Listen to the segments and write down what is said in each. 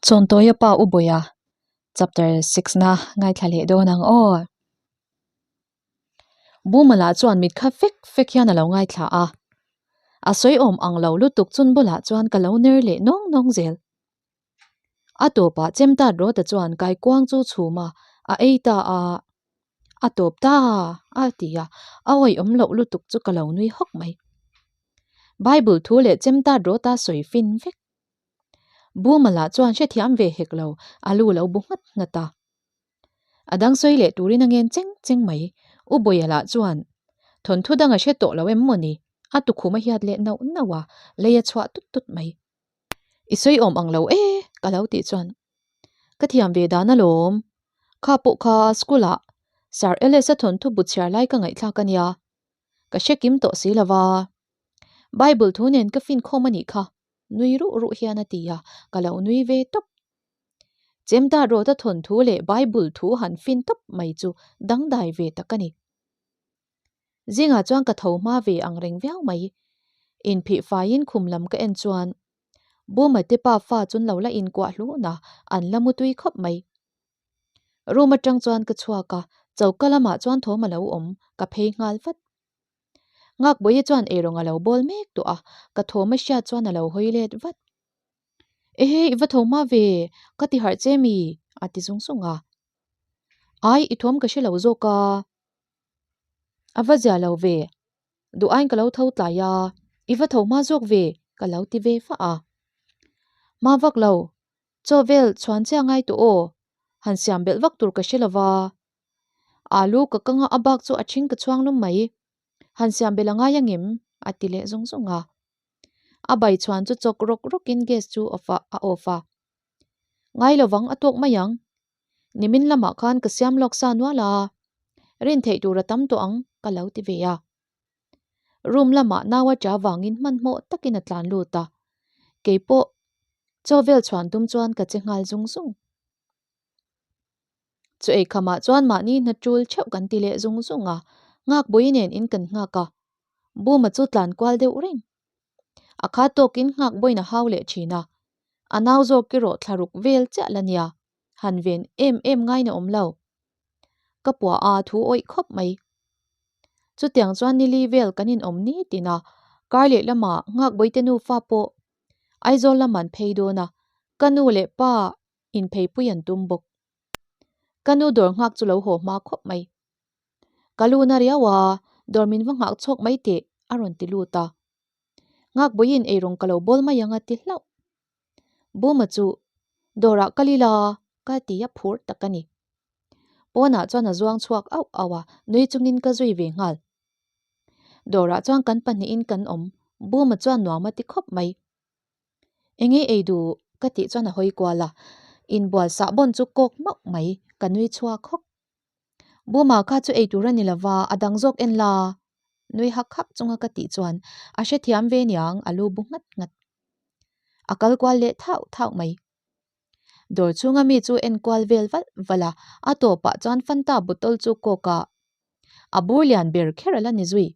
Chawntawia pa u Bawia chapter six na ngaithla leh dawn ang aw. Bumala chuan mit kha fek fek hian a lo ngaithla a. A sawi awm ang lo lutuk chun bulah chuan ka lo ner leh nawng nawng zel. A tawpah Chemtat Rawta chuan kaikuang chu chhum a, a ei ta a. A tawp ta a ti a, a awihawm loh lutuk chu ka lo nui hawk mai. Bible thu leh Chemtat Rawta sawi fin vek. Buma lah chuan hrethiam ve hek lo, a lu lo bu nghat nghat a. A dang sawi leh turin a ngen cheng cheng mai. U Bawia lah chuan, Thawnthu dang a hre tawh lo em mawni? A tukhum a hiat leh nauh nauh a, lei a chhuah tut tut mai. I sawi awm ang lo e ka lo tih chuan ka thiam ve dan alawm. Kha pawh kha school ah Sir Ellis a thawnthu bu chhiar lai ka ngaihthlak a nia. Ka hre kim tawh si lo va. Bible thu nen ka fin khawm a nih kha nui ruh ruh hian a ti a, ka lo nui ve tawp. Chemta rawta thawnthu leh Bible thu han fin tawp mai chu dangdai ve tak a ni. Zingah chuan ka tho hma ve ang reng viau mai. Inphih faiin khum lam ka en chuan Buma te pa fa chun lo la inkuah hlun a, an la mutui khawp mai. Room atang chuan ka chhuak a, choka lamah chuan thawm a lo awm, ka phei nghal vat. Ngakbawihi chuan eirawng a lo bawl mek tawh a, ka thawm a hriat chuan a lo hawi let vat. Ehe, i va tho hma ve, ka ti harh che mi? a ti zung zung a. Ai, i thawm ka hre lo zawk a. A va zia lo ve, duh aiin ka lo tho tlai a, i va tho hma zawk ve ka lo ti ve fah a. Hma vak lo, chaw vel chhuan chiah ngai tawh aw, han siam belh vak tur ka hre lo va. Alu ka kang a, a bak chu a ṭhing ka chhuang lum mai, han siam belh a ngai angem? a ti leh zung zung a. A bai chhuan chu chawk rawk rawkin gas chu off a a off a. Ngai lovang a tawk mai ang, Nimin lamah khan ka siam lawk sa nual a, rin theih tur a tam tawh ang ka lo ti ve a. Room lamah nau a ṭa vangin hmanhmawh takin a tlan lut a, keipawh chaw vel chhuan tum chuan ka che nghal zung zung. Chu eikhamah chuan mahni hna ṭul ṭheuh kan ti leh zung zung a, nghakbui nen in kan nghak a, Buma chu tlan kual deuh reng. A kha tawkin nghakbawiin a hau leh thin a, a nau zawk erawh thlaruk vel chiah la nia, han ven em em ngaina awm lo. Ka puah a thu awih khawp mai. Chutiang chuan nili vel kan inawm ni tin a, kar leh lamah nghakbawite nufa pawh Aizawl lam an phei dawn a, ka nu leh pa inpheipui an tum bawk. Ka nu dawr nghak chu lo haw hma khawp mai. Ka lu na riau a, dawr min va nghak chhawk mai teh a rawn ti lut a. Nghakbawiin eirawng ka lo bawl mai ang a ti hlauh. Buma chu dawrah kal ila ka ti a phur tak a ni. Pawnah chuan a zuang chhuak auh auh a, nui chungin ka zui ve nghal. Dawrah chuan kan pahnihin kan awm, Buma chuan nuam a ti khawp mai. Enge ei duh ka tih chuan a hawi kual a, inbual sahbawn chu kawk mauh mai, ka nui chhuak hawk. Buma kha chu ei tur a ni lova, a dang zawk en la. Nui hak hak chunga ka tih chuan a hrethiam ve niang a lu bu nghat nghat. A kal kual leh thauh thauh mai. Dawr chhunga mi chu en kual vel valh valh a, a tawpah chuan Fanta bottle chu kawk a, a bur lian ber kher a la ni zui.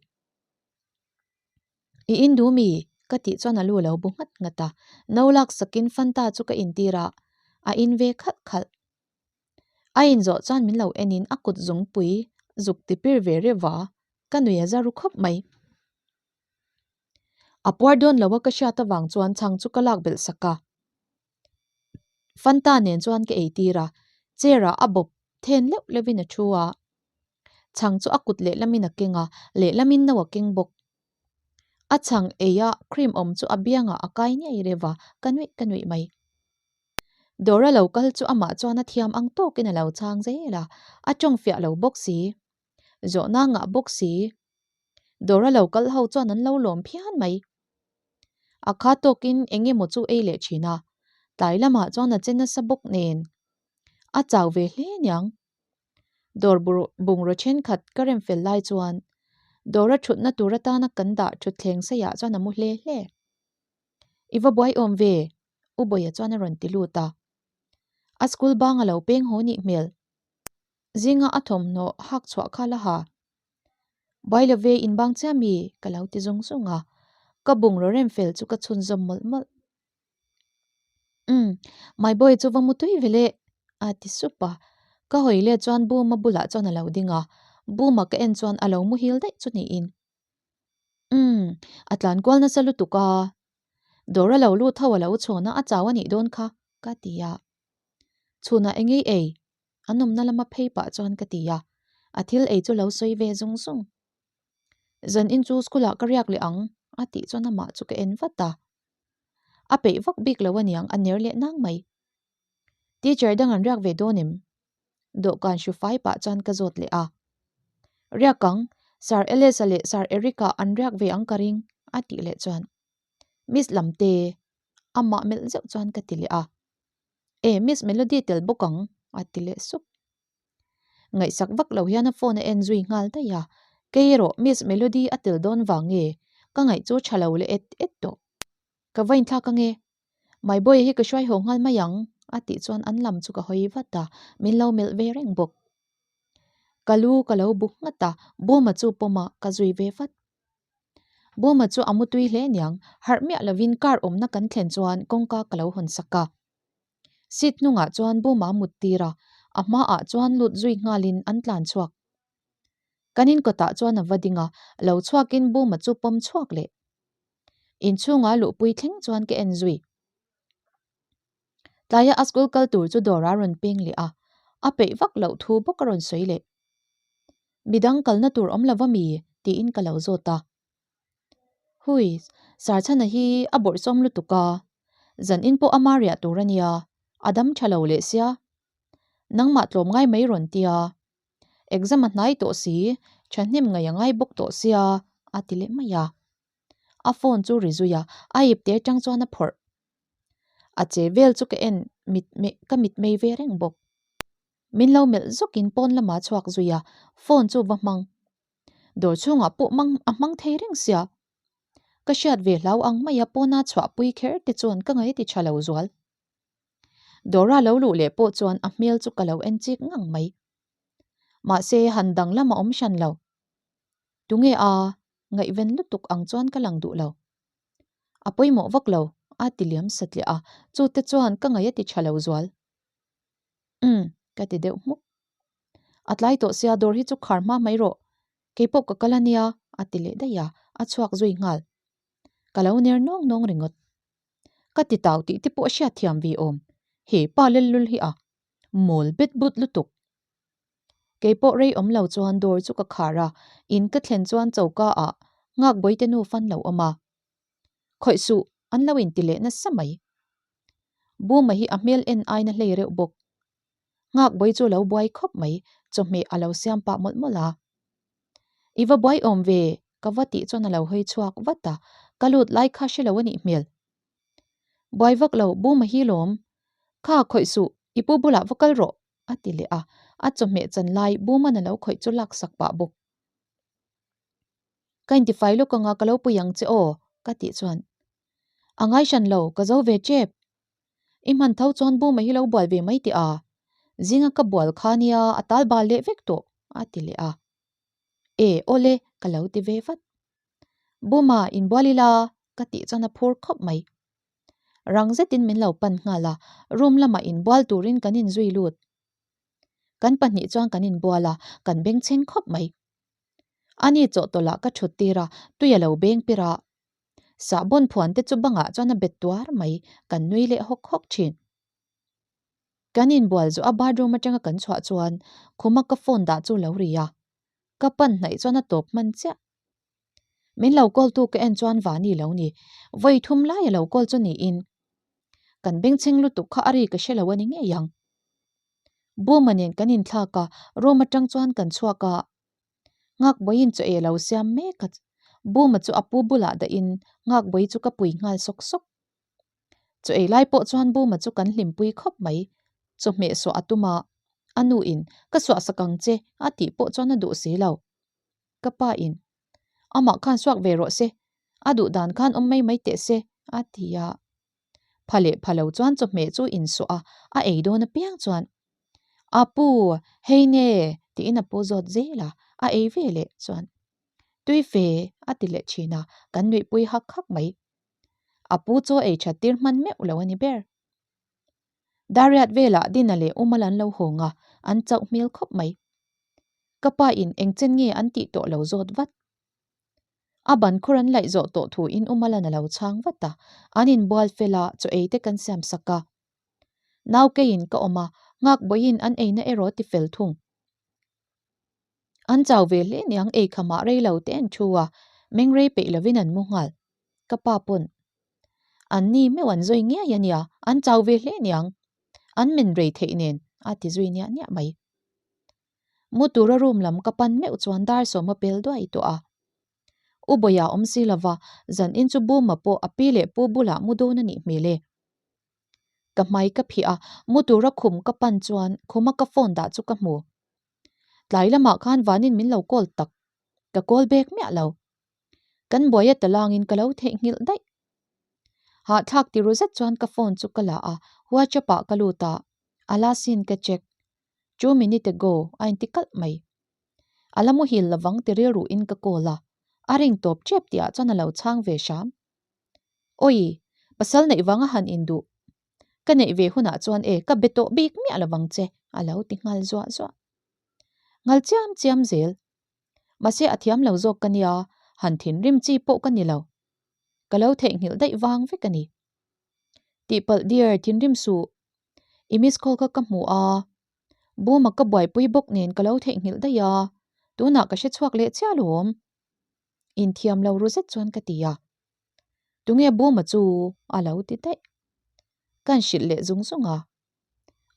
I in duh mi? Ka tih chuan a lu lo bu nghat nghat a, no lak sakin Fanta chu ka intir a, a in ve khalh khalh. A inzawh chuan min lo enin a kut zungpui zuk ti pir ve reuh a, ka nui a za ru khawp mai. A puar dawn lo a ka hriat avang chuan chhang chu ka lak belh sak a. Fanta nen chuan ka eitir a, chair ah a bawp then leuh leuhin a thu a. Chhang chu a kut lehlamin a keng a, lehlamin no a keng bawk. A chhang eia cream awm chu a biangah a kai ngei reuh a, ka nuih ka nuih mai. Dawr a lo kal chu amah chuan a thiam ang tawkin a lo chhang zel a, a tawng fiah lo bawk si. Zawhna ngah bawk si. Dawr a lo kal ho chuan an lo lawm phian mai. A kha tawkin eng emaw chu ei leh thin a, tlai lamah chuan a che nasa bawk nen. A chau ve hle niang. Dawr bungraw thenkhat ka rem fel lai chuan dawr a thutna tur atana kan dah thutthleng seiah chuan a mu hle hle. I va buai awm ve, U Bawia chuan a rawn ti lut a. A school bang a lo peng haw nih hmel. Zinga a thawmhnaw hak chhuah kha la ha. Buai lo ve in bang chiah mi ka lo ti zung zung a. Ka bungraw rem fel chu ka chhunzawm mawlh mawlh. Umm, my boy chu va mu tui ve le, a ti sup a. Ka hawi let chuan Buma bulah chuan a lo ding a, Buma ka en chuan a lo muhil daih chu niin. Umm, a tlan kual nasa lutuk a. Dawr a lo lut ho a lo chhawn a, a chau a nih dawn kha, ka ti a. Chhunah engei ei? An awmna lama phei pah chuan ka ti a, a thil ei chu lo sawi ve zung zung. Zan in chu school ah ka riak leh ang, a tih chuan amah chu ka en vat a. A peih vak bik lo aniang a ner leh nang mai. Teacher dang an riak ve dawn em? Dawhkan hru fai pah chuan ka zawt leh a. Riak ang, Sir Ellis-a leh Sir Eric-a an riak ve ang ka ring, a tih leh chuan. Miss Lamte, amah melh zeuh chuan ka ti leh a. E, Miss Melody tel bawk ang, a ti leh sup. Ngaihsak vak lo hian a phone a en zui nghal daih a, kei erawh Miss Melody a tel dawn vang nge ka ngaih chu tha lo leh et et tawh. Ka va inthlak ange, My boy hi ka hruai haw nghal mai ang a tih chuan an lam chu ka hawi vat a, min lo melh ve reng bawk. Ka lu ka lo bu nghat a, Bawma chu pawm a ka zui ve vat. Bawma chu a mutui hle niang, harh miah lovin car awmna kan thlen chuan kawngka ka lo hawn sak a. Seat hnungah chuan Buma a mut tir a, a hmaah chuan lut zui nghalin an tlan chhuak. Kan inkawtah chuan a va ding a, lo chhuakin Buma chu pawm chhuak leh. Inchhunga luhpui thleng chuan ka en zui. Tlaia a school kal tur chu dawr a rawn peng leh a, a peih vak loh thu bawk a rawn sawi leh. Midang kalna tur awm lo va mi? tiin ka lo zawt a. Hui, Sarchhana hi a bawrhsawm lutuk a, zan in pawh ama riah tur a nia, a dam tha lo leh sia. Nangmah tlawm ngai mai rawn tia. Exam a hnai tawh si, thahnem ngaih a ngai bawk tawh sia, a ti leh mai a. A phone chu ri zui a, a ip te atang chuan a phawrh. A che vel chu ka en mit ka mit mei ve reng bawk. Min lo melh zawkin pawn lamah a chhuak zui a, phone chu va hmang. Dawr chhungah pawh mang a hmang thei reng sia. Ka hriat ve hlau ang maia pawna chhuahpui kher te chuan ka ngaih ti tha lo zual. Dawra lo luh leh pawh chuan a hmel chu ka lo en chik ngang mai. Mahse han dang lam a awm hran lo. Tunge a ngaihven lutuk ang chuan ka lang duh lo. A pawimawh vak lo, a ti liam satliah a, chute chuan ka ngaih a ti tha lo zual. Umm, ka ti deuh hmuk. A tlai tawh sia dawr hi chu khar hma mai rawh, keipawh ka kal a nia, a ti leh daih a, a chhuak zui nghal. Ka lo ner nawng nawng ringawt. Ka ti tau tih te pawh a hriat thiam ve awm, he pa lellul hi a mawl bet but lutuk. Keipawh rei awm lo chuan dawr chu ka khar a, in ka thlen chuan choka ah nghakbawite nu fan lo awm a. Khawih suh, an lo inti leh nasa mai. Buma hi a hmel en aina hlei reuh bawk. Nghakbawi chu lo buai khawp mai, chawhmeh a lo siam pah mawlh mawlh a. I va buai awm ve, ka va tih chuan a lo hawi chhuak vat a, ka lut lai kha hre lo a nih hmel. Buai vak lo, Buma hi lawm. Kha khawih suh, i pu bulah va kal rawh, a ti leh a, a chawhmeh chan lai Buma'n a lo khawih chu laksak pah bawk. Ka intifai lawk anga ka lo pui ang che aw, ka tih chuan. A ngai hran lo, ka zo ve tep. I hman tho chuan Buma hi lo bual ve mai teh a, zinga ka bual kha nia a tal bal leh vek tawh, a ti leh a. E, awle, ka lo ti ve vat. Buma, inbual ila, ka tih chuan a phur khawp mai. Rang zetin min lo pan nghal a, room lamah inbual turin kan inzui lut. Kan pahnih chuan kan inbual a, kan bengchheng khawp mai. Ani chawhtawlh ah ka thut tir a, tui a lo beng pir a. Sahbawn phuan te chu bangah chuan a bet tuar mai, kan nui leh hawk hawk thin. Kan inbual zawh a bathroom atanga kan chhuah chuan khuma ka phone dah chu lo ri a, ka pan hnaih chuan a tawp hman chiah. Min lo call tu ka en chuan Vani lo ni, vawi thum lai a lo call chu niin. Kan bengchheng lutuk kha a ri ka hre lo a ni ngei ang. Buma nen kan inthlak a, room atang chuan kan chhuak a. Nghakbawiin chaw ei a lo siam mek a, Buma chu a pu bulah dahin Nghakbawi chu ka pui nghal sawk sawk. Chaw ei lai pawh chuan Buma chu kan hlimpui khawp mai. Chawhmeh suah a tum a, a nu in ka suah sak ang che a tih pawh chuan a duh si lo. Ka pa in amah khan suak ve rawh se, a duh dan khan awm mai mai teh se a ti a. Pha leh pha lo chuan chawhmeh chu insuah a, a ei dawn apiang chuan, A pu, hei ne, tiin a pu zawt zel a, a ei ve leh chuan, Tui fe, a ti leh thin a, kan nuihpui hak hak mai. A pu chaw ei that tir hman meuh lo a ni ber. Dariat velah Dina leh Umal an lo hawng a, an chauh hmel khawp mai. Ka pa in eng chen nge an tih tawh lo zawt vat. A ban khur an laih zawh tawh thu in Umalan a lo chhang vat a, an inbual fel a, chaw ei te kan siam sak a. Nau keiin ka awm a, nghak bawiin an eina erawh ti fel thung. An chau ve hle niang ei khamah rei lo te an thu a, meng rei peih lovin an mu nghal. Ka pa pawn An ni meuh an zui ngiai a nia, an chau ve hle niang. An men rei theih nen a ti zui niah niah mai. Mu tura room lam ka pan meuh chuan dar sawma pel duai tawh a. U Bawia awm si lova, zan in chu Buma pawh a pi leh pu bulah mu dawn a nih hmel e. Ka hmai ka phih a, mu tura khum ka pan chuan khuma ka phone dah chu ka hmu. Tlai lamah khan vanin min lo call tak. Ka call bek miah lo. Kan buai a talangin ka lo theihnghilh daih. Hahthlak ti ru zet chuan ka phone chu ka la a, WhatsApp ah ka lut a, a la sin ka check. Two minute ago a inti kalh mai. A la muhil lovang ti rilruin ka call a, a ring tawp tep tihah chuan a lo chhang ve hram. Awi, pasal neih vanga han induh. Ka neih ve hunah chuan e ka be tawh bik miah lovang che a lo ti nghal zuah zuah. Nghal chiam chiam zel. Mahse a thiam lo zawk ka nia, han thinrim chi pawh ka ni lo. Ka lo theihnghilh daih vang vek a ni. Tihpalh dear, thinrim suh. I miss call kha ka hmu a, Buma ka buaipui bawk nen ka lo theihnghilh daih a, tunah ka hre chhuak leh chiah alawm. Inthiam lo ru zet chuan ka ti a. Tunge Buma chu? a lo ti daih. Ka inhrilh leh zung zung a.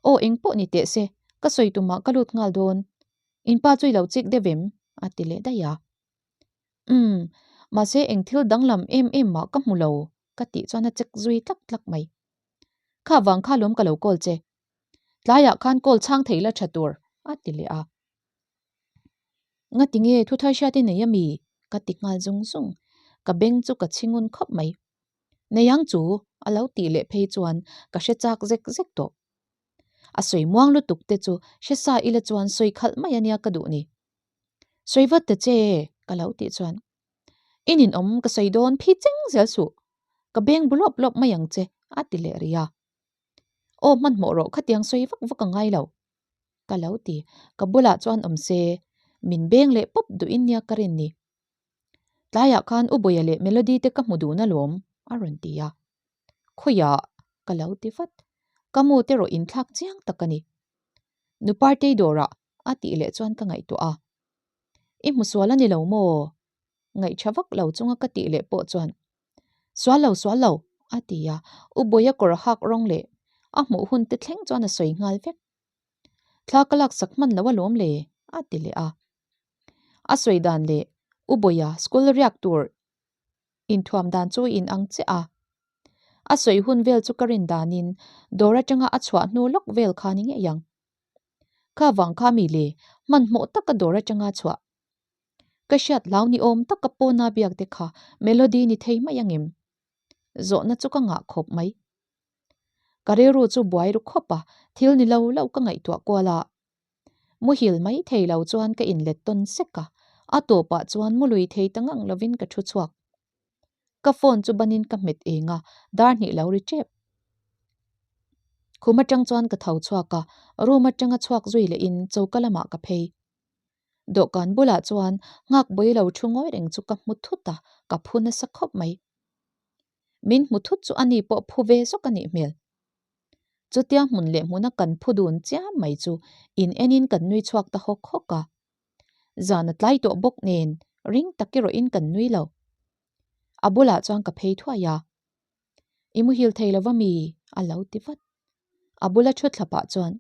Aw engpawh ni teh se, ka sawi tumah ka lut nghal dawn. In pa chu i lo chik deuh em? a ti leh daih a. Umm, mahse eng thil danglam em em mah ka hmu lo ka tih chuan a chek zui tlak tlak mai. Kha vang kha lawm ka lo call che. Tlaiah khan call chhang thei la tha tur a ti leh a. Ngati nge thu thar hriat i nei ami? ka ti nghal zung zung. Ka beng chu ka chhingun khawp mai. Nei ang chu a lo tih leh phei chuan ka hre chak zek zek tawh. A sawi muang lutuk te chu hre sa ila chuan sawi khalh mai ania ka duh ni. Sawi vat ta che ka lo tih chuan I ninawm ka sawi dawn phi cheng zel suh ka beng bu lawp lawp mai ang che a ti leh rih a. Aw hmanhmawh rawh khatiang sawi vak vak a ngai lo ka lo ti. Ka bulah chuan awm se min beng leh pawp duhin nia ka rin ni. Tlaiah khan U Bawia leh Melody te ka hmu dun alawm a rawn ti a. Khawiah ka lo ti vat. Ka mu te rawh inthlak chiang tak a ni. Nu Partei dawrah a tih leh chuan ka ngaihtuah a. I hmu sual a ni lo maw? Ngaihṭha vak lo chunga ka tih leh pawh chuan Sual lo sual lo a ti a. U Bawia kawr hak rawng leh a hmuh hun te thleng chuan a sawi nghal vek. Thla ka laksak hman lo alawm le a ti leh a. A sawi dan leh U Bawia school riak tur inthuam dan chu in ang chiah a. A sawi hun vel chu ka rin danin dawr atanga a chhuah hnu lawk vel kha ni ngei ang. Kha vang kha mi le hmanhmawh taka dawr atanga chhuah. Ka hriat hlau ni awm taka pawna biak te kha Melody ni thei mai angem? Zawhna chu ka ngah khawp mai. Ka rilru chu buai ru khawp a, thil ni lo lo ka ngaihtuah kual a. Muhil mai thei lo chuan ka inlet tawn sek a, a tawpah chuan mu lui thei ta ngang lovin ka thu chhuak. Ka phone chu banin ka hmet eng a, dar hnih lo ri tep. Khum atang chuan ka tho chhuak a, room atanga chhuak zui lehin choka lamah ka phei. Dawhkan bulah chuan nghak bawi lo thu ngawi reng chu ka hmu thut a, ka phu nasa khawp mai. Min hmu thut chu ani pawh phu ve zawk a nih hmel. Chutia hmun leh hmuna kan phu dun chiam mai chu in enin kan nui chhuak ta hawk hawk a. Zan a tlai tawh bawk nen ring tak erawhin kan nui lo. A bulah chuan ka phei thuai a. I muhil thei lo va mi? a lo ti vat. A bula thu thla pah chuan,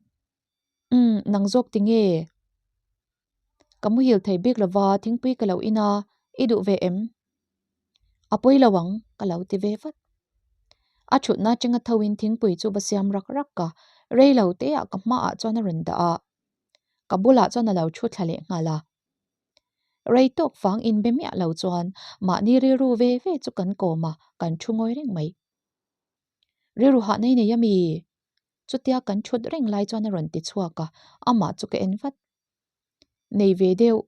Umm, nang zawk ti nge? Ka muhil thei bik lo va, thingpui ka lo in a, i duh ve em? A pawi lo ang, ka lo ti ve vat. A thutna atanga tho in thingpui chu va siam rak rak a, rei lo te ah ka hmaah chuan a rawn dah a, ka bulah chuan a lo thu thla leh nghal a. Rei tawk fang inbe miah lo chuan mahni rilru ve ve chu kan kawm a, kan thu ngawi reng mai. Rilru hah nei nei a mi? Chutia kan thut reng lai chuan a rawn ti chhuak a, amah chu ka en vat. Nei ve deuh,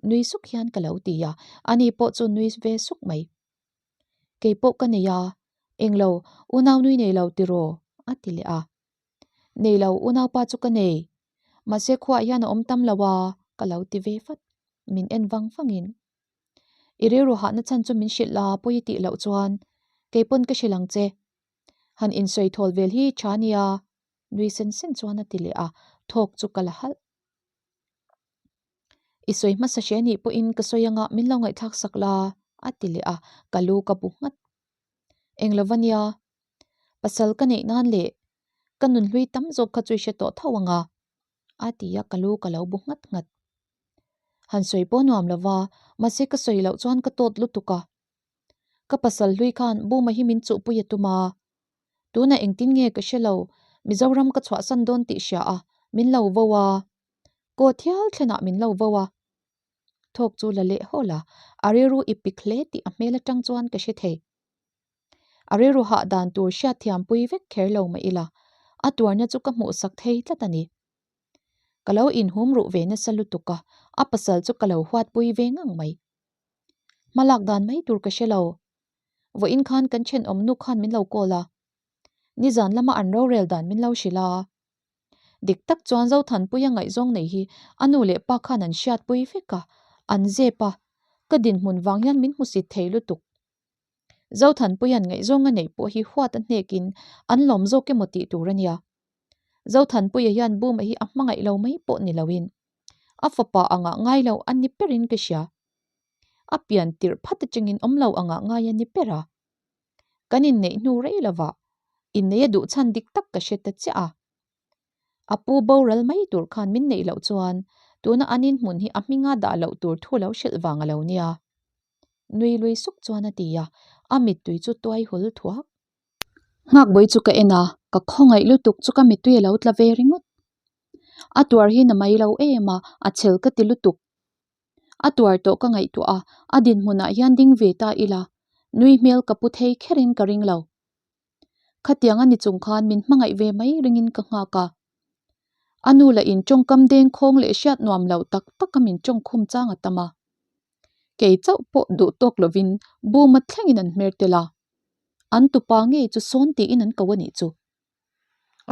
nui suk hian ka lo ti a, ani pawh chu nui ve suk mai. Kei pawh ka nei a, englo, unau nui nei lo tiraw? a ti leh a. Nei lo, unaupa chu ka nei. Mahse khuaah hian a awm tam lo a, ka lo ti ve vat. Min en vang vangin. I rilru hahna chhan chu min hrilh la pawi tih loh chuan kei pawn ka hrilh ang che. Han insawi thawl vel hi tha nia, nui sen sen chuan a ti leh a, thawk chu ka la halh. I sawi hmasa hre nih pawhin ka sawi anga min lo ngaihthlak sak la, a ti leh a, ka lu ka bu nghat. Eng lo va nia, pasal ka neih nan leh ka nunhlui tam zawk kha chu i hre tawh tho anga, a ti a, ka lu ka lo bu nghat nghat. Han sawi pawh nuam lo va, mahse ka sawi loh chuan ka tawt lutuk a. Ka pasal hlui khan Buma hi min chuhpui a tum a. Tunah engtin nge ka hre lo, Mizoram ka chhuahsan dawn tih hria a, min lo vo a. Kaw thial thlenah min lo vo a. Thawk chu la leh hawl a, a rilru i pik hle tih a hmel atang chuan ka hre thei. A rilru hah dan tur hriatthiampui vek kher lo mah ila, a tuarna chu ka hmuhsak thei tlat a ni. Ka lo inhum ruh ve nasa lutuk a, a pasal chu ka lo huatpui ve ngang mai. Hma lak dan mai tur ka hre lo. Vawiin khan kan thenawm nu khan min lo call a, nizan lama an rorel dan min lo hrilh a. Dik tak chuan Zothanpuia ngaihzawng nei hi a nu leh pa khan an hriatpui vek a, an zep a, ka dinhmun vang hian min hmusit thei lutuk. Zothanpuia'n ngaihzawng a neih pawh hi huat a hnekin an lawm zawk emaw tih tur a nia. Zothanpuia hian Buma hi a hmangaih lo mai pawh ni loin a fapa angah ngai lo a ni berin ka hria. A pian tirh phat atangin awm lo angah ngai a ni ber a. Kan inneih hnu rei lovah inneih a duh chhan dik tak ka hre ta chiah a. A pu boral mai tur khan min neih loh chuan tuna an inhmun hi a hminga dah loh tur thu lo hrilh vang a lo nia. Nui lui suk chuan a ti a, a mittui chu tuai hul thuak. Nghakbawi chu ka en a, ka khawngaih lutuk chu ka mittui a lo tla ve ringawt. A tuar hi na mai lo em a, a chhel ka ti lutuk. A tuar tawh ka ngaihtuah a, a dinhmunah hian ding ve ta ila, nui hmel ka pu thei kherin ka ring lo. Khatiang a ni chung khan min hmangaih ve mai ringin ka nghak a. A nu lah in tawngkam deng khawng leh hriat nuam lo tak tak a min tawngkhum chang a tam a. Kei chauh pawh duh tawk lovin buma thlengin an hmer tel a. An tupa ngei chu sawn tiin an ko a nih chu.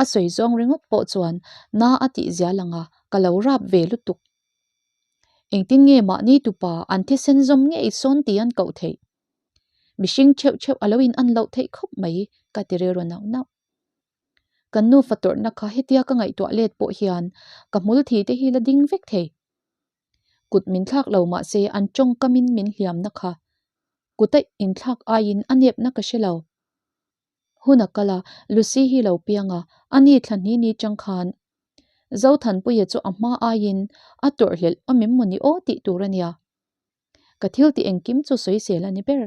A sawi zawng ringawt pawh chuan na a tih zia lang a, ka lo rap ve lutuk. Engtin nge mahni tupa an thisen zawm ngei sawn tih an koh theih? Mihring theuh theuh a lo in an loh theih khawp mai ka ti rilru nauh nauh. Kan nufa tawrhna kha hetia ka ngaihtuah let pawh hian ka hmul thi te hi la ding vek thei. Kut min thlak lo mah se an tawngkamin min hliamna kha kut a inthlak aiin a nepna ka hre lo. Hun a kal a, Lucy hi lo piang a, a ni thla hni ni chang khan Zothanpuia chu a hma aiin a tawrhhlelh awm em mawni aw tih tur a nia. Ka thil tih engkim chu sawisel a ni ber.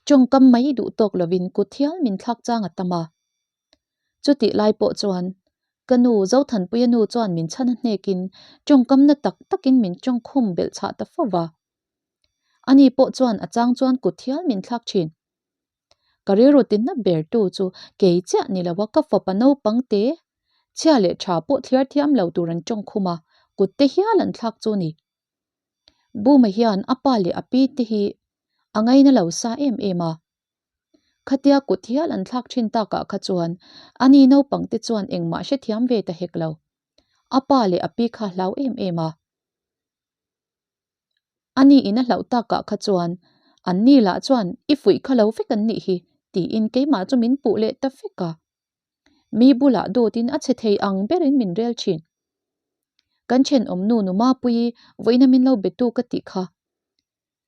Tawngkam mai duh tawk lovin kut hial min thlak chang a tam a. Chutih lai pawh chuan ka nu Zothanpuia nu chuan min chhan a hnekin tawngkamna tak takin min tawngkhum belh chhah ta fo va. Ani pawh chuan a chang chuan kut hial min thlak thin. Ka rilru tinna ber tu chu kei chiah ni lo a ka fapa naupang te chhia leh tha pawh thliar thiam lo tur an tawng khum a, kut te hial an thlak chu ni. Buma hian a pa leh a pi te hi a ngaina lo sa em em a. Khatia kut hial an thlak thin takah kha chuan ani naupang te chuan engmah hrethiam ve ta hek lo. A pa leh a pi kha hlau em em a. A ni in a hlauh takah kha chuan an ni lah chuan i fuih kha lo vek an nih hi tiin keimah chu min puh leh ta vek a. Mi bulah dawtin a chhe thei ang berin min rel thin. Kan thenawm nu nu Mapuii vawiina min lo be tu ka tih kha.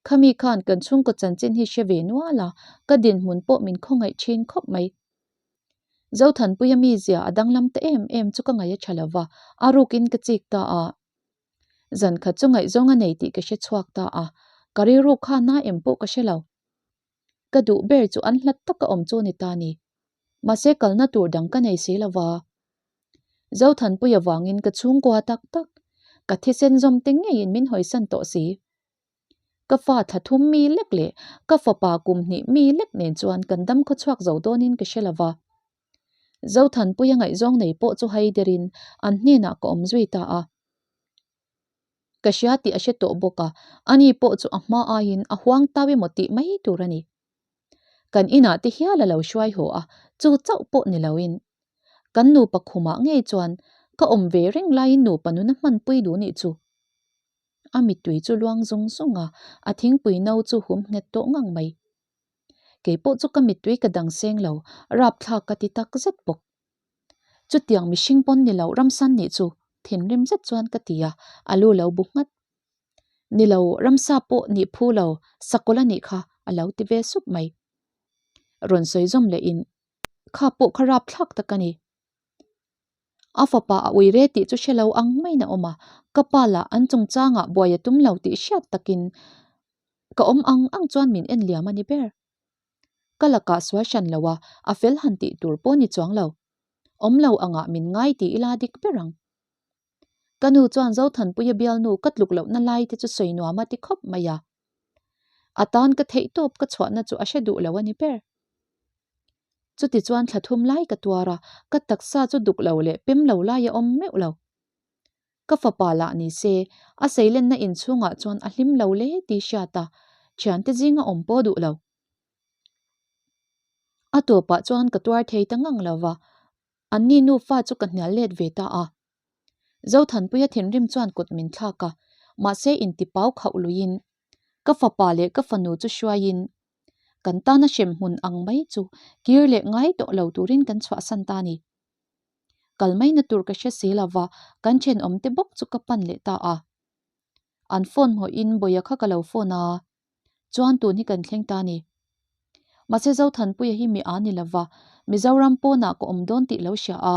Khami khan kan chhungkaw chanchin hi hre ve nual a, ka dinhmun pawh min khawngaih thin khawp mai. Zothanpuia mizia a danglam ta em em chu ka ngaih a tha lo va, a rukin ka chik ta a. Zan khat chu ngaihzawng a nei tih ka hre chhuak ta a, ka rilru kha na em pawh ka hre lo. Ka duh ber chu an hlat taka awm chu ni ta ni. Mahse kalna tur dang ka nei si lo va. Zothanpui avangin ka chhungkua tak tak, ka thisen zawm te ngeiin min hawisan tawh si. Ka fa thla thum mi lek leh ka fapa kum hnih mi lek nen chuan kan dam khawchhuak zo dawnin ka hre lo va. Zothanpuia ngaihzawng nei pawh chu hai derin an hnenah ka awm zui ta a. Ka hria tih a hre tawh bawk a, ani pawh chu a hma aiin a huang tau emaw tih mai tur a ni. Kan inah te hial a lo hruai haw a, chu chauh pawh ni loin. Kan nupa khumah ngei chuan ka awm ve reng laiin nupa nuna hmanpui duh nih chu. A mittui chu luang zung zung a, a thingpui no chu hum nghet tawh ngang mai. Kei pawh chu ka mittui ka dang seng lo, rapthlak ka ti tak zet bawk. Chutiang mihring pawn ni lo ramsan nih chu thinrim zet chuan ka ti a, a lu lo bu nghat. Ni lo, ramsa pawh nih phu lo, sakawlh a nih kha, a lo ti ve sup mai. Rawn sawi zawm lehin, Kha pawh kha rapthlak tak a ni. A fapa a ui re tih chu hre lo ang maiin a awm a, ka pa lah an chungchangah buai a tum lo tih hriat takin ka awm ang ang chuan min en liam a ni ber. Ka lakah sual hran lo a, a fel han tih tur pawh ni chuang lo. Awm lo angah min ngai ti ila dik ber ang. Ka nu chuan Zothanpuia bialnu ka tluk lohna lai te chu sawi nuam a ti khawp mai a. A tan ka theih tawp ka chhuahna chu a hre duh lo a ni ber. Chuti chuan thla thum lai ka tuar a, ka taksa chu duk lo leh pem lo lai a awm meuh lo. Ka fapa lah ni se, a seilenna inchhungah chuan a hlim lo hle tih hriat a, thiante zinga awm pawh duh lo. A tawpah chuan ka tuar thei ta ngang lo va, anni nufa chu ka hnial let ve ta a. Zothanpuia thinrim chuan kut min thlak a, mahse intipau khauh luiin ka fapa leh ka fanu chu hruaiin kan tana hremhmun ang mai chu kir leh ngai tawh lo turin kan chhuahsan ta a ni. Kal maina tur ka hre si lova, kan thenawmte bawk chu ka pan leh ta a. An phone hmawhin Bawia kha ka lo phone a, chuan tun hi kan thleng ta a ni. Mahse Zothanpuia hi mi a ni lova, Mizoram pawnah ka awm dawn tih lo hria a.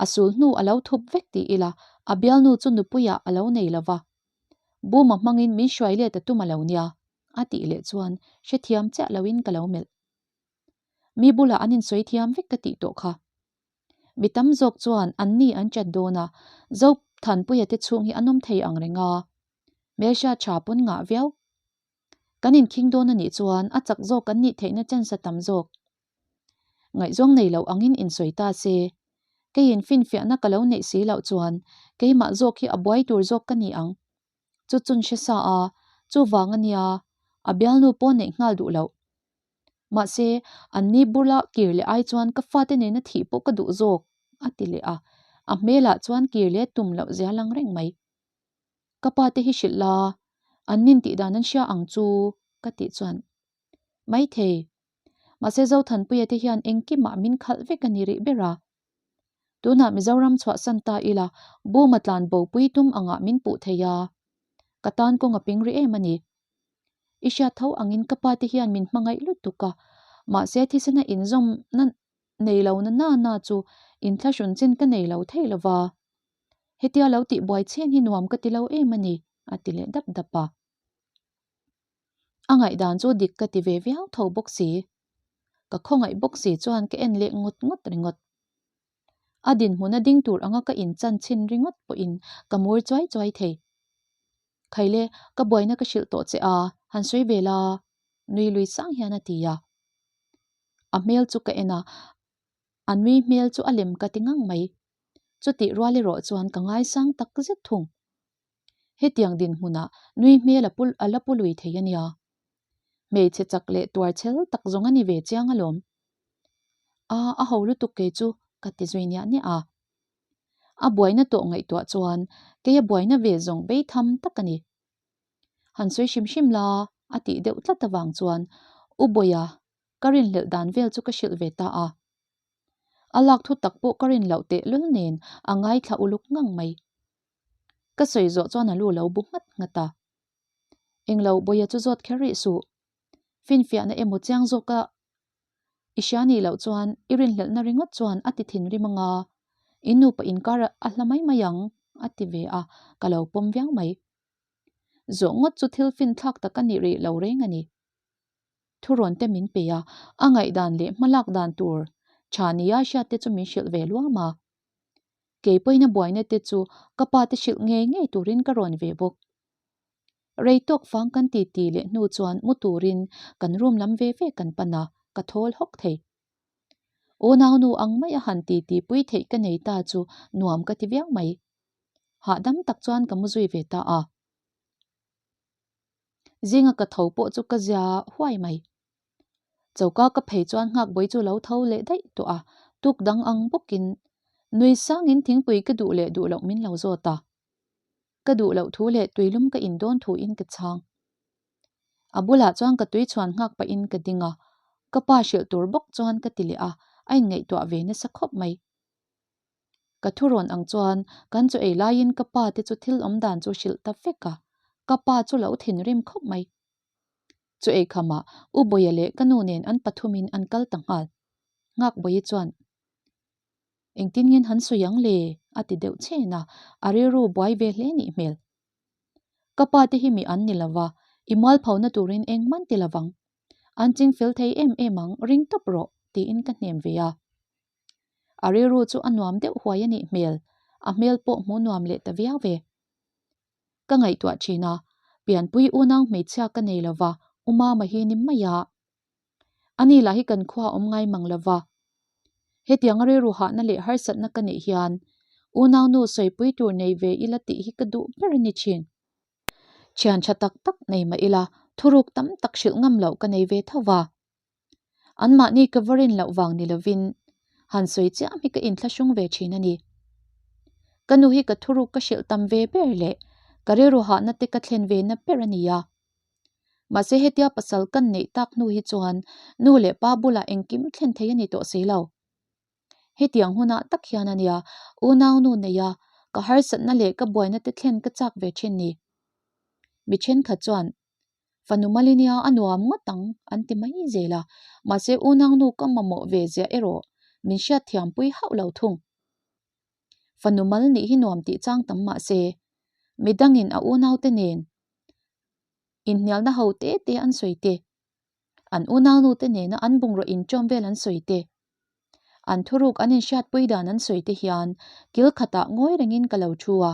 A sul hnu a lo thup vek ti ila, a bialnu chu nupuiah a lo nei lova. Buma hmangin min hruai let a tum a lo nia, a tih leh chuan hrethiam chiah loin ka lo melh. Mi bulah an insawi thiam vek ka tih tawh kha. Mi tam zawk chuan anni an chat dawn a, Zothanpuia te chhung hi an awm thei ang reng a. Hmelhria tha pawn ngah viau. Kan inkhing dawn a nih chuan a chak zawk kan nih theihna chance a tam zawk. Ngaihzawng nei loh angin insawi ta se, keiin finfiahna ka lo neih si loh chuan keimah zawk hi a buai tur zawk ka ni ang. Chu chun hre sa a, chuvang a nia, a bialnu pawh neih nghal duh loh. Mahse, anni bula kir leh ai chuan ka fate nena thih pawh ka duh zawk, a ti leh a, a hmelah chuan kir leh tum loh zia lang reng mai. Ka pa te hi hrilh la, an nin tih dan an hria ang chu, ka tih chuan maithei. Mahse Zothanpuia te hian engkimah min khalh vek a ni rih ber a. Tunah Mizoram chhuahsan ta ila Buma tlan bopui tum angah min puh thei a, ka tan kawng a ping rih em a ni. I hriat tho angin ka pa te hian min hmangaih lutuk a, mahse thisena inzawmna nei lo na na na chu inthlahrun chin ka nei lo thei lo va. Hetia lo tih buai chhen hi nuam ka ti lo em a ni, a ti leh dap dap a. A ngaihdan chu dik ka ti ve viau tho bawk si. Ka khawngaih bawk si chuan ka en leh ngawt ngawt ringawt. A dinhmuna ding tur anga ka inchan chhin ringawt pawhin ka mur chuai chuai thei. Khaile, ka buaina ka hrilh tawh che a, han sawi ve la, nui lui sang hian a ti a. A hmel chu ka en a, a nui hmel chu a lem ka ti ngang mai. Chutih rual erawh chuan ka ngaisang tak zet thung. Hetiang dinhmunah nui hmel a pu a la pu lui thei a nia. Hmeichhe chak leh tuar chhel tak zawng a ni ve chiang alawm. A, a ho lutuk kei chu ka ti zui niah niah a. A buaina tawh ngaihtuah chuan kei a buaina ve zawng bei tham tak a ni. Han sawi hrim hrim la a tih deuh tlat avang chuan U Bawia ka rinhlelh dan vel chu ka hrilh ve ta a. A lak thu tak pawh ka rin loh tehlul nen a ngaithla uluk ngang mai. Ka sawi zawh chuan a lu lo bu nghat nghat a. Englo Bawia chu zawt kher rih suh. Finfiahna emaw chiang zawka i hria nih loh chuan i rinhlelhna ringawt chuan a ti thinrim anga in nupa inkar a hla mai mai ang a ti ve a, ka lo pawm viau mai. Zawh ngawt chu thil finthlak tak a nih rih lo reng a ni. Thurawn te min pe a, a ngaihdan leh hmalak dan tur tha nia hriat te chu min hrilh ve luam a. Kei pawhin a buaina te chu ka pa te hrilh ngei ngei turin ka rawn ve bawk. Rei tawk fang kan ti ti leh hnu chuan mu turin kan room lam ve ve kan pan a, ka thawl hawk thei. Unaunu ang mai a han ti ti pui theih ka nei ta chu nuam ka ti viau mai. Hahdam tak chuan ka mu zui ve ta a. Zinga ka tho pawh chu ka zia huai mai. Choka ka phei chuan nghakbawi chu lo tho leh daih tawh a, Tuk dang ang bawkin nui sangin thingpui ka duh leh duh loh min lo zawt a. Ka duh loh thu leh tuilum ka in dawn thu in ka chhang. A bulah chuan ka tui chhuan nghak pahin ka ding a, ka pa hrilh tur bawk chuan ka ti leh a, a inngaihtuah ve nasa khawp mai. Ka thu rawn ang chuan kan chaw ei laiin ka pa te chu thil awm dan chu hrilh ta vek a, ka pa chu lo thinrim khawp mai. Chaw ei khamah U Bawia leh ka nu nen an pathumin an kal ta nghal. Nghak Bawia chuan, Engtin ngen han sawi ang le? a ti deuh chhen a, a rilru buai ve hle nih hmel. Ka pa te hi mi an ni lova, i mualphona turin engman ti lovang. An ching fel thei em em ang, ring tawp rawh, tiin ka hnem ve a. A rilru chu a nuam deuh huai a nih hmel, a hmel pawh hmuh nuam leh ta viau ve. Ka ngaihtuah thin a, pianpui unau hmeichhia ka nei lova, U Mama hi ni mai a. Ani lah hi kan khua awm ngai mang lova. Hetiang a rilru hahna leh harsatna ka neih hian unaunu sawipui tur nei ve ila tih hi ka duh ber a ni thin. Thian tha tak tak nei mah ila thuruk tam tak hrilh ngam loh ka nei ve tho va. Anmahni ka va rin loh vang ni lovin han sawi chiam hi ka inthlahrung ve thin a ni. Ka nu hi ka thuruk ka hrilh tam ve ber leh ka rilru hahna te ka thlen ve na ber a ni a. Mahse hetia pasal kan neih tak hnu hi chuan nu leh pa bulah engkim thlen thei a ni tawh si lo. Hetiang hunah tak hian a nia unau nu neia ka harsatna leh ka buaina te thlen ka chak ve thin ni. Mi thenkhat chuan fanu Malinia a nuam ngawt ang an ti mai zel a, mahse unau nu ka mamawh ve ziah erawh min hriatthiampui hauh lo thung. Fanu mal nih hi nuam tih chang tam mah se, midangin a unaute nen inhnialna ho te te an sawi te, an unaunute nena an bungraw inṭawm vel an sawi te, an thuruk an inhriatpui dan an sawi te hian kil khatah ngawi rengin ka lo thu a,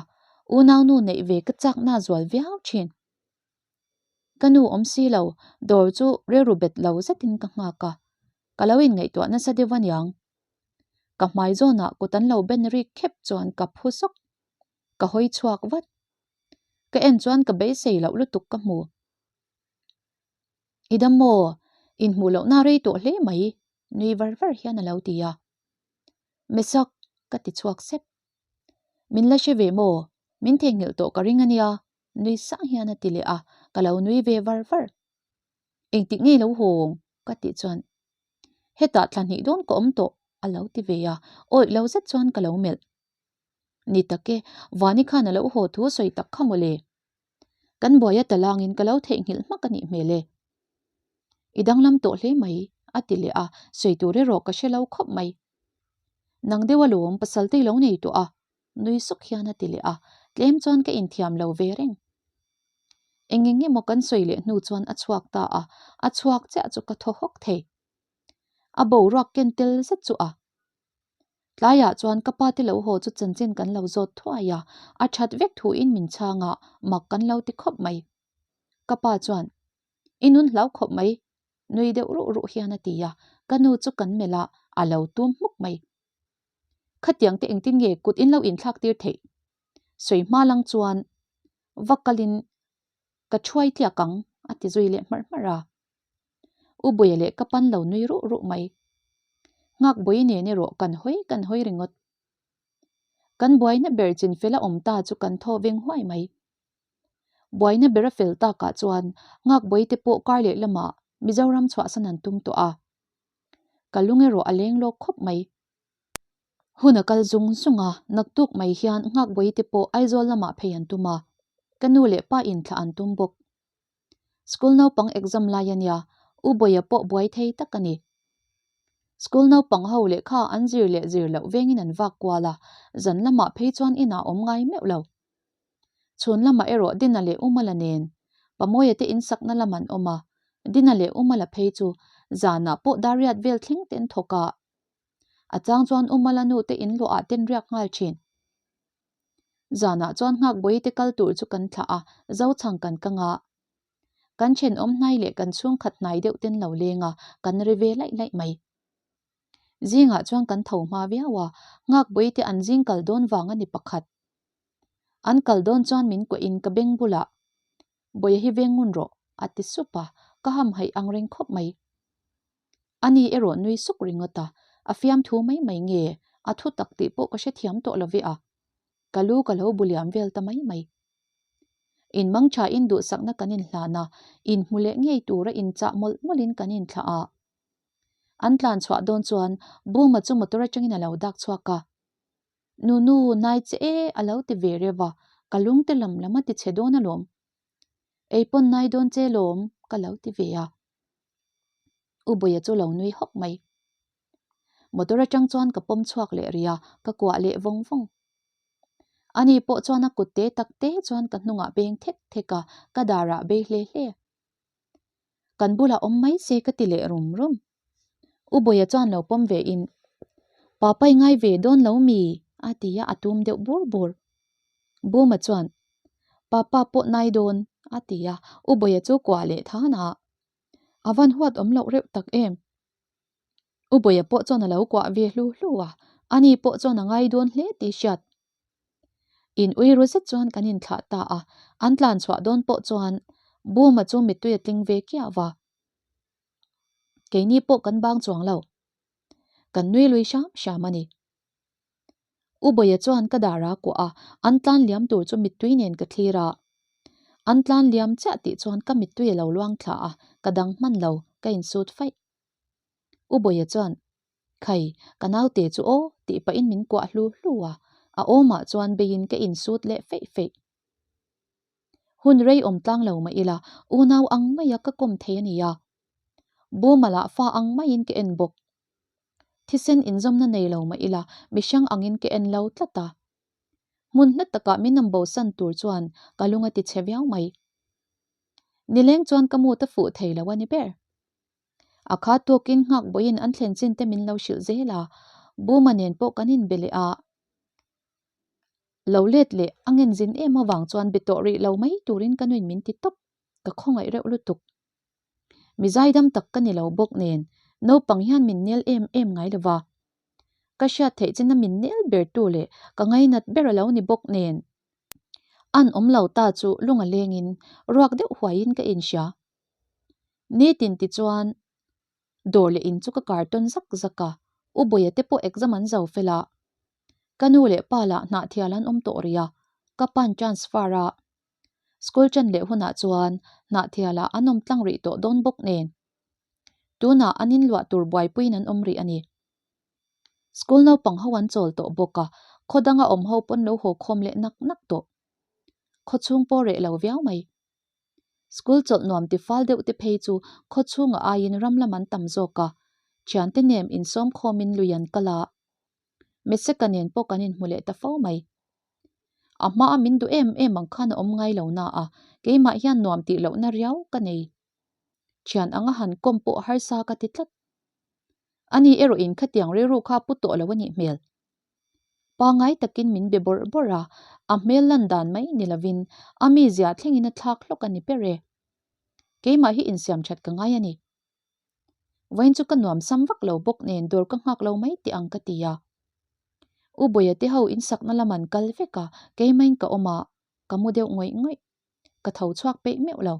unaunu neih ve ka chakna zual viau ṭhin. Ka nu awm si lo, dawr chu rilru bet lo zetin ka nghak a, ka lo inngaihtuah nasa deuh aniang. Ka hmai zawnah kut an lo ben rik khep chuan ka phu sawk. Ka hawi chhuak vat. Ka en chuan ka beisei loh lutuk ka hmu. I dam maw? Inhmuh lohna rei tawh hle mai, nui var var hian a lo ti a. Mesak, ka ti chhuak sep. Min la hre ve maw? Min theihnghilh tawh ka ring a nia, nui sang hian a ti leh a, ka lo nui ve var var. Engtik ngei lo hawng? ka tih chuan Hetah thla hnih dawn ka awm tawh a lo ti ve a, awih lo zet chuan ka lo melh. Ni tak e, Vani khan a lo haw thu sawi tak kha mawle. Kan buaia talangin ka lo theihnghilh hmak a nih hmel e. I danglam tawh hle mai, a ti leh a, sawi tur erawh ka hre lo khawp mai. Nang deuh alawm pasal te i lo nei tawh a, nui suk hian a ti leh a, tlem chuan ka inthiam lo ve reng. Eng eng emaw kan sawi leh hnu chuan a chhuak ta a, a chhuak chiah chu ka thaw hawk thei. A boruak ken tel zet chu a. Tlaiah chuan ka pa te lo haw chu chanchin kan lo zawt thuai a, a that vek thuin min chhang a, mak kan lo ti khawp mai. Ka pa chuan, I nun hlau khawp mai, nui deuh ruh ruh hian a ti a, ka nu chu kan melh a, a lo tum hmuk mai. Khatiang te engtin nge kut in lo inthlak tir theih? Sawi hma lang chuan va kalin ka thuai tliak ang a ti zui leh hmarh hmarh a. U Buia leh ka pan lo nui ruh ruh mai. Nghakbui nen erawh kan hawi kan hawi ringawt. Kan buaina ber chin fel a awm ta chu kan thaw veng huai mai. Buaina ber a fel takah chuan Nghakbui te pawh kar leh lamah Mizoram chhuahsan an tum tawh a. Ka lung erawh a leng lawk khawp mai. Hun a kal zung zung a, naktuk mai hian Nghakbawi te pawh Aizawl lamah phei an tum a, ka nu leh pa in thlah an tum bawk. School naupang exam lai a nia, U Bawia pawh buai thei tak a ni. School naupang ho lehkha an zir leh zir loh vengin an vak kual a, zan lamah phei chuan inah awm ngai meuh lo. Chhun lamah erawh Dina leh Umala nen Pamawia te insakna lam an awm a, Dina leh Umala phei chu zanah pawh dariat vel thleng ten thawk a, A chang chuan U Mala nu te in luahah ten riak nghal thin. Zanah chuan Nghakbawi te kal tur chu kan thlah a, Zochhang kan kang a. Kan thenawm hnai leh kan chhungkhat hnai deuh ten lo leng a, kan ri ve laih laih mai. Zingah chuan kan tho hma viau a, Nghakbawi te an zing kal dawn vang a ni pakhat. An kal dawn chuan min kuah in ka beng bulah, Bawiha hi veng ngun rawh, a ti sup a, ka hamhaih ang reng khawp mai. Ani erawh nui suk ringawt a, A fiamthu mai mai nge a thu tak tih pawh ka hrethiam tawh lo ve a, ka lu ka lo bu liam vel ta mai mai. In mangtha in duhsakna kan inhlan a, inhmu leh ngei tura inchah mawlh mawlhin kan inthlah a. An tlan chhuah dawn chuan Buma chu motor atangin a lo dak chhuak a. Nunu, nai che e a lo ti ve reuh a, ka lungte lam lam a ti chhe dawn alawm. Ei pawn nai dawn che lawm ka lo ti ve a. U Bawia chu lo nui hawk mai. Motor atang chuan ka pawm chhuak leh rih a, ka kuah leh vawng vawng. Ani pawh chuan a kut te tak te chuan ka hnungah beng thek thek a, ka darah bei hle hle. Kan bulah awm mai se ka ti leh rum rum. U Bawia chuan lo pawm ve in, Papa i ngai ve dawn lo mi? a ti a, a tum deuh bur bur. Buma chuan, Papa pawh nai dawn, a ti a, U Bawia chu kuah leh than a. A van huat awm loh reuh tak em? U Bawia pawh chuan a lo kuah ve hlu hlu a, ani pawh chuan a ngai dawn hle tih hriat. In ui ru zet chuan kan inthlah ta a, an tlan chhuah dawn pawh chuan Buma chu mittui a tling ve kiau va. Keini pawh kan bang chuang lo. Kan nui lui hram hram a ni. U Bawia chuan ka dar a kuah a, an tlan liam tur chu mittui nen ka thlir a. An tlan liam chiah tih chuan ka mittui a lo luang thla a, ka dang hman lo, ka insut faih. U Bawia chuan, Khai, ka naute chu aw, tih pahin min kuah hlu hlu a, a awmah chuan beiin ka insut leh feih feih. Hun rei awm tlang lo mah ila, unau ang maia ka kawm thei a nia. Buma lah fa ang maiin ka en bawk. Thisen inzawmna nei lo mah ila, mihrang angin ka en lo tlat a. Hmun hla takah min awm bosan tur chuan ka lung a ti chhe viau mai. Nileng chuan ka mut a fuh thei lo a ni ber. A kha tawkin nghak bawiin an thlen chin te min lo hrilh zel a, Buma nen pawh kan inbe leh a. Lo let leh a ngenzin em avang chuan be tawh rih lo mai turin ka nuin min ti tawp, ka khawngaih reuh lutuk. Mi zaidam tak ka ni lo bawk nen naupang hian min nel em em ngai lo va. Ka hriat theih china min nel ber tu leh ka ngainat ber a lo ni bawk nen. An awm lo ta chu lung a lengin ruak deuh huaiin ka inhria. Nitin ti chuan dawr leh in chu ka kar tawn zak zak a, U Bawia te pawh exam an zo fel a. Ka nu leh pa lah hnahthial an awm tawh rih a, ka pa'n transfer a. School ṭan leh hunah chuan hnahthialah an awm tlang rih tawh dawn bawk nen. Tunah an inluah tur buaipuiin an awm rih a ni. School naupang ho an chawl tawh bawk a, khaw danga awm ho pawn lo haw khawm leh nak nak tawh. Khaw chhung pawh reh lo viau mai. School chawlh nuam ti fal deuh te phei chu khaw chhunga aiin ram lam an tam zawk a, thiante nem insawm khawmin lui an kal a. Meseka nen pawh kan inhmu leh ta fo mai. A hmaa min duh em em ang khan a awm ngai lo na a, keimah hian nuam tih lohna riau ka nei. Thian anga han kawm pawh harsa ka ti tlat. Ani erawhin khatiang rilru kha pu tawh lo a nih hmel. Pangai takin min be bawrh bawrh a, a hmel lan dan mai ni lovin a mizia thlengin a thlak hlawk a ni ber e. Keimah hi insiam that ka ngai a ni. Vawiin chu ka nuam sam vak lo bawk nen dawr ka nghak lo mai teh ang ka ti a. U Bawia te ho insakna lam an kal vek a, keimahin ka awm a, ka mu deuh ngawih ngawih. Ka tho chhuak peih meuh lo.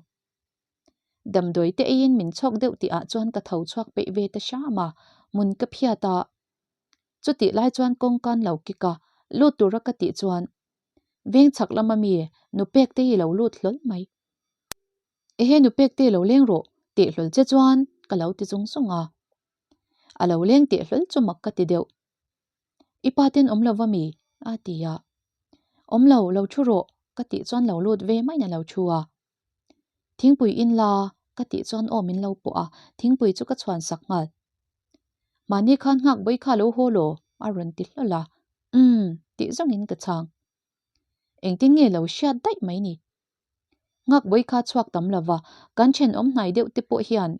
Damdawi te eiin min chhawk deuh tih ah chuan ka tho chhuak peih ve ta hram a, hmun ka phiat a. Chutih lai chuan kawngka an lo kik a, lut tura ka tih chuan veng chhak lama mi nu pek te hi lo lut hlawl mai. Ehe nu pek te lo leng rawh teh hlawl che chuan ka lo ti zung zung a. A lo leng teh hlawl chu mak ka ti deuh. I pa ten awm lo va mi? a ti a. Awm lo, lo thu rawh ka tih chuan lo lut ve maiin a lo thu a. Thingpui in la ka tih chuan aw min lo pawh a, thingpui chu ka chhuan sak nghal. Mahni khan nghak bawi kha lo haw law a rawn ti hlawl a, umm tih zawngin ka chhang. Engtin nge lo hriat daih mai ni? Nghak bawi kha chhuak tam lo va, kan thenawm hnai deuh te pawh hian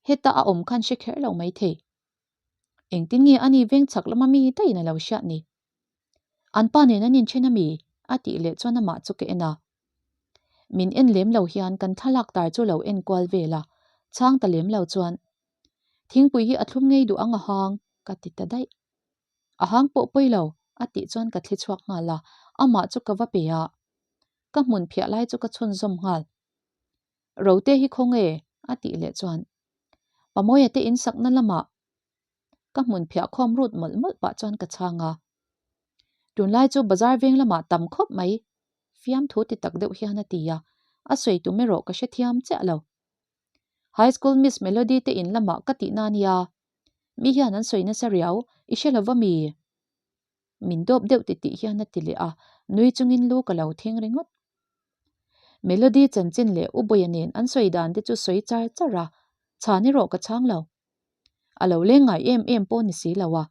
heta a awm khan hre kher lo mai thei. Engtin nge ani veng chhak lama mi daihin a lo hriat ni? An pa nen an inthen a mi? a tih leh chuan amah chu ka en a. Min en lem lo hian kan thlalak tar chu lo en kual vel a, chhang ta lem lo chuan, Thingpui hi a thlum ngei duh ang a hang, ka ti ta daih. A hang pawh pawi lo, a tih chuan ka thli chhuak nghal a, amah chu ka va pe a. Ka hmun phiah lai chu ka chhunzawm nghal. Rote hi khaw nge? a tih leh chuan, Pamawia te insakna lamah. Ka hmun phiah khawm rut mawlh mawlh pah chuan ka chhang a. Tunlai chu bazar veng lamah tam khawp mai, fiamthu ti tak deuh hian a ti a, a sawi tum erawh ka hrethiam chiah lo. High School Miss Melody te in lamah ka tihna a nia, mi hian an sawi nasa riau, i hre lo va mi? Min dawp deuh titih hian a ti leh a, nui chungin lu ka lo thing ringawt. Melody chanchin leh U Bawia nen an sawi dan te chu sawi char char a, chhan erawh ka chhang lo. A lo leng ngai em em pawh ni si lo a,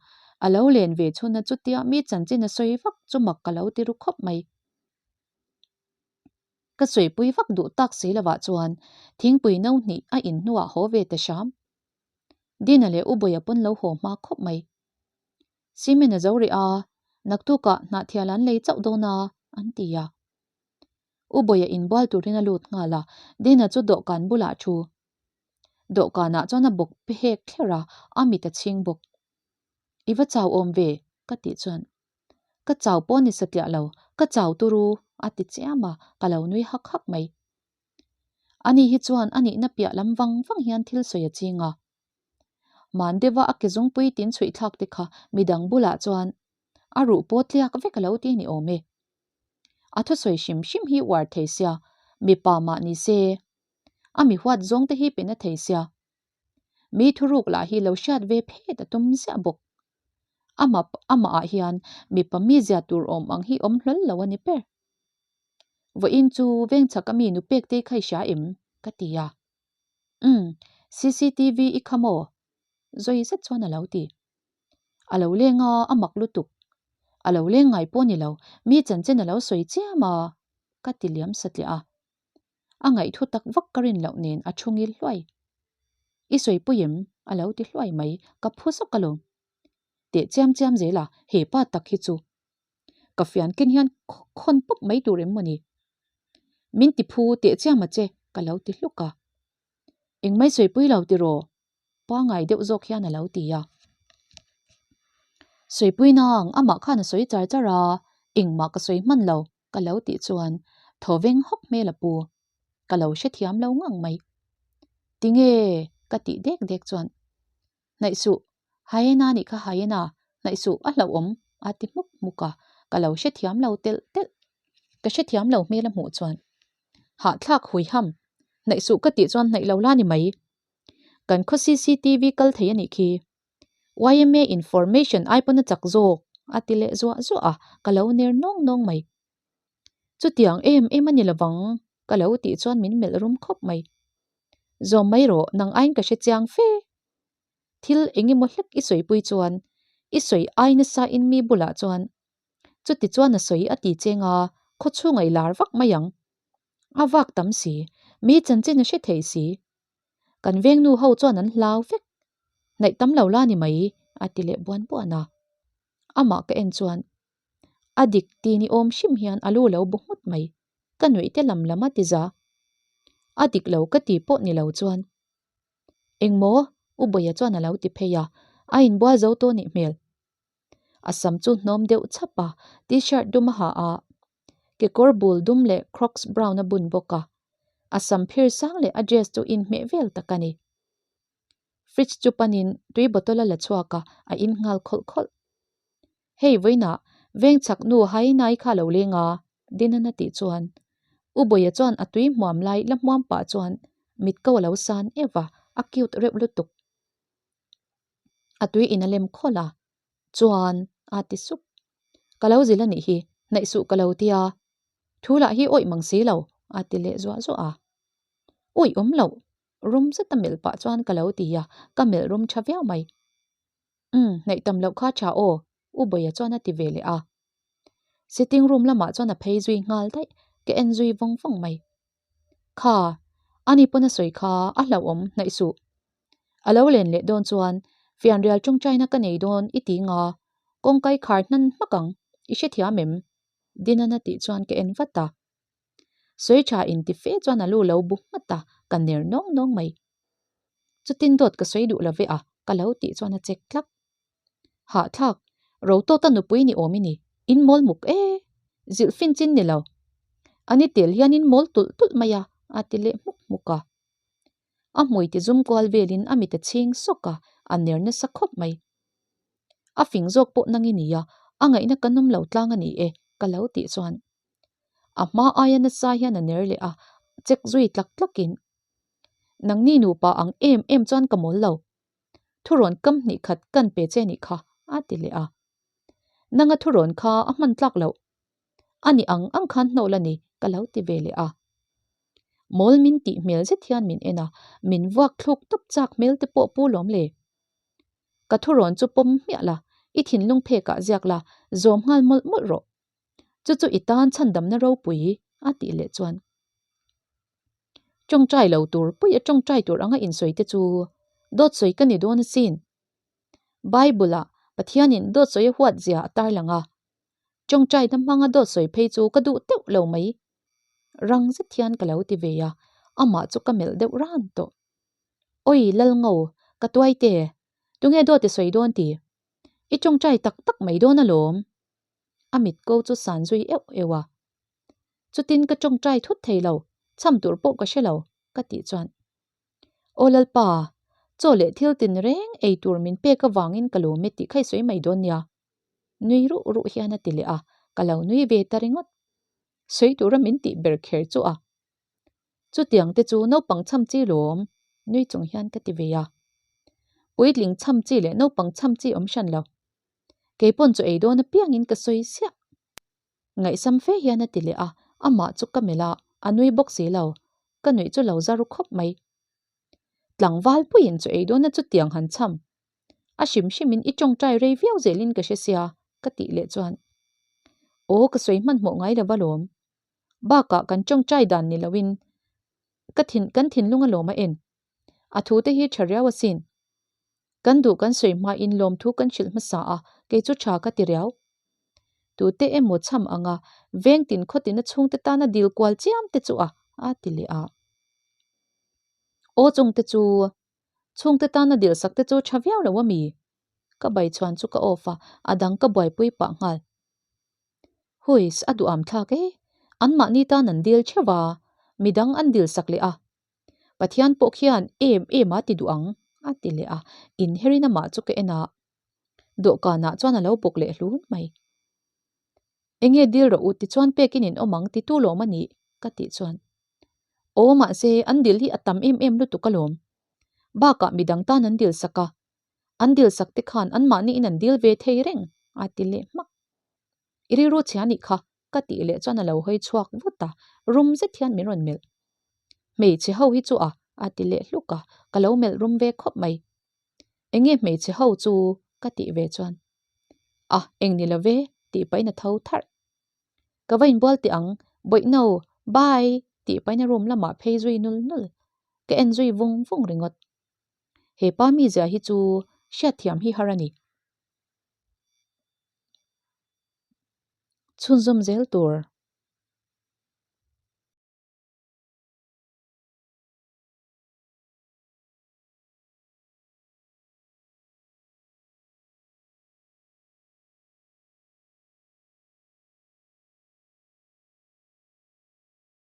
a lo len ve chhuna chutia mi chanchin a sawi vak chu mak ka lo ti ru khawp mai. Ka sawipui vak duh tak si lovah chuan thingpui no hnih a in hnuah haw ve ta hram. Dina leh U Bawia pawn lo haw hma khawp mai. Cement a zo rih a, naktukah hnahthial an lei chauh dawn a, an ti a. U Bawia inbual turin a lut nghal a, Dina chu dawhkan bulah thu. Dawhkanah chuan a bawk pehek thler a, a mit a chhing bawk. I va chau awm ve, ka tih chuan. Ka chau pawh ni satliah lo, ka chau turu, a ti chiam a, ka lo nui hak hak mai. Ani hi chuan a nihna piah lam vang vang hian thil sawi a ching a. Man deuha a ke zungpui tin chhuih thlak te kha midang bulah chuan a ruh pawh tliak vek a lo ti ni awm e. A thusawi hrim hrim hi uar thei sia, mipa mah ni se, a mi huat zawng te hi pe na thei sia. Mi thuruk lah hi lo hriat ve phet a tum ziah bawk. Amah amah ah hian mipa mizia tur awm ang hi awm hlawl lo a ni ber. Vawiin chu vengchhak a mi nu pek te kha i hria em? ka ti a. Umm, cctv i kha maw? Zawi zet chuan a lo ti. A lo leng a, a mak lutuk. A lo leng ngai pawh ni lo, mi chanchin a lo sawi chiam a, ka ti liam satliah a. A ngaihthu tak vak ka rin loh nen a thu ngil hluai. I sawi pui em? A lo ti hluai mai, ka phu zawk alawm. Teh chiam chiam zel a, he pa tak hi chu. Ka fian ken hian khawn pawp mai tur em maw ni? Min ti phu teh chiam a che, ka lo ti hluk a. Engmai sawi pui lo tiraw? Pangai deuh zawk hian a lo ti a. Sawipui nang, amah khan a sawi char char a, engmah ka sawi hman lo, ka lo tih chuan thaw veng hawk hmel a pu. Ka lo hrethiam lo ngang mai. Tinge? ka tih dek dek chuan Hnaih suh, hyena nih kha hyena, hnaih suh a hlauhawm a ti hmuk hmuk a, ka lo hrethiam lo telh telh. Ka hrethiam lo hmel a hmuh chuan hahthlak huiham, hnaih suh ka tih chuan hnaih lo la ni mai. Kan khaw cctv kal thei a nih khi. Yma information ai pawn a chak zawk a ti leh zuah zuah a, ka lo ner nawng nawng mai. Chutiang em em a ni lovang ka lo tih chuan min melh rum khawp mai. Zawm mai rawh nang aiin ka hre chiang fe. Thil eng emaw hlek i sawipui chuan i sawi ai nasa in mi bulah chuan chuti chuan a sawi a ti cheng a, khawchhung a i lar vak mai ang. A vak tam si, mi chanchin a hre thei si. Kan vengnu ho chuan an hlau vek. Hnaih tam lo la ni mai, a ti leh buan buan a. Amah ka en chuan a dik ti ni awm hrim hian a lu lo bu nghut mai. Ka nuih te lam lam a ti za. A dik lo ka ti pawh ni lo chuan. Engmaw? U Bawia chuan a lo ti phei a, a inbual zo tawh nih hmel. A sam chu hnawm deuh chhap a, t-shirt dum a ha a, kekawr bul dum leh crocs brown a bun bawk a. A sam phir sang leh a dress chu inhmeh vel tak a ni. Fridge chu panin tui bottle a la chhuak a, a in nghal khawlh khawlh. Hei vawiinah vengchhak nu Hainai kha lo leng a, Dinan a tih chuan U Bawia chuan a tui hmuam lai la hmuam pah chuan mit ko a lo san euh a, a cute reuh lutuk. A tui in a lem khawlh a, chuan a ti sup. Ka lo zil a nih hi, hnaih suh ka lo tia, thu lah hi awih mang si lo, a ti leh zuah zuah a. Awih awm loh, rum zet a melh pah chuan ka lo ti a, ka melh rum tha viau mai. Umm, hnaih tam loh kha tha aw, U Bawia chuan a ti ve leh a. Sitting room lamah chuan a phei zui nghal daih, ka en zui vawng vawng mai. Kha, ani pawn a sawi kha a hlauhawm hnaih suh. A lo len leh dawn chuan fianrial tawngtaina ka nei dawn i ti nga, kawngkai khar hnan hmak ang, i hrethiam em? Dinan a tih chuan ka en vat a. Sawi tha in ti fe chuan a lu lo bu nghat a, ka ner nawng nawng mai. Chutin dawt ka sawi duh lo ve a, ka lo tih chuan a chek tlak. Hahthlak, Rotawta nupui ni awm i ni, in mawl muk e, zilh fin chin ni lo. Ani tel hian in mawl tulh tulh mai a, a ti leh hmuk hmuk a. A hmui ti zum kual velin a mit a chhing sawk a, a ner nasa khawp mai. A fing zawk pawh nang i nia, a ngaihna kan awm lo tlang a ni e, ka lo tih chuan. A hma aia nasa hian a ner leh a, chek zui tlak tlakin, Nangni nupa ang em em chuan ka mawl lo. Thurawn kam hnih khat kan pe che nih kha, a ti leh a. Nanga thurawn kha a hman tlak loh. A ni ang ang khan hnawl a ni, ka lo ti ve leh a. Mawl min tih hmel zet hian min en a, min vuak thluk tawp chak hmel te pawh pu lawm le. Ka thurawn chu pawm hmiah la, i thinlung phekah ziak la, zawm nghal mawlh mawlh rawh. Chu chu i tan chhandamna ropui a tih leh chuan. Tawngtai lo tur pui a tawngtai tur anga insawi te chu dawt sawi ka ni dawn asin. Bible-ah Pathianin dawt sawi a huat zia a tarlang a, tawngtaina hmanga dawt sawi phei chu ka duh teuh lo mai. Rang zet hian ka lo ti ve a, amah chu ka melh deuh ran tawh. Awi Lalngo, ka tuai te, tunge dawt i sawi dawn ti? I tawngtai tak tak mai dawn alawm. A mit ko chu san zui euh euh a. Chutin ka tawngtai thut thei lo, cham tur pawh ka hre lo, ka tih chuan. Aw Lalpa, chaw leh thil tin reng ei tur min pek avangin ka lawm e tih kha i sawi mai dawn nia. Nui ruh ruh hian a ti leh a, ka lo nui ve ta ringawt. Sawi tura min tih ber kher chu a. Chutiang te chu naupang cham chi lawm, nui chung hian ka ti ve a. Puitling cham chi leh naupang cham chi awm hran lo. Kei pawn chaw ei dawn apiangin ka sawi siah. Ngaihsam fe hian a ti leh a, amah chu ka melh a, a nui bawk si lo. Ka nuih chu lo za ru khawp mai. Tlangval puiin chaw ei dawna chutiang han cham. A hrim hrimin i tawngtai rei viau zelin ka hre sia, ka tih leh chuan. Aw ka sawi hmanhmawh ngai lo va lawm. Bakah kan tawngtai dan ni loin ka thin kan thinlung alawm a en. A thu te hi tha riau asin. Kan duh kan sawi hmain lawmthu kan hrilh hmasa a, kei chu tha ka ti riau. Tute emaw cham anga veng tin khawtina chhungte tana dil kual chiam te chu a, a ti leh a. Aw chungte chu, chhungte tana dil sak te chu tha viau lo a mi? Ka bai chhuan chu ka off a, a dang ka buaipui pah nghal. Huis, a duham thlak e, anmahni tan an dil theuh a, midang an dil sak leh a. Pathian pawh khian em em a ti duh ang, a ti leh a, inherin amah chu ka en a. Dawhkanah chuan a lo bawk leh hlun mai. Enge dil rawh u tichuan pekin in awm ang titu lawm a nih ka tih chuan. Aw mahse an dil hi a tam em em lutuk alawm. Bakah midang tan an dil sak a, an dil sak te khan anmahni in an dil ve thei reng a ti leh hmak. I rilru chhia nih kha ka tih leh chuan a lo hawi chhuak vut a, rum zet hian min rawn melh. Hmeichhe ho hi chu a a ti leh hluk a, ka lo melh rum ve khawp mai. Enge hmeichhe ho chu ka tih ve chuan A, eng ni lo ve tih pahin a tho tharh. Ka va inbual teh ang, bawihno, bye tih pahin a room lamah phei zui nul nul. Ka en zui vung vung ringawt. He pa mizia hi chu hriatthiam hi har a ni. Chhunzawm zel tur.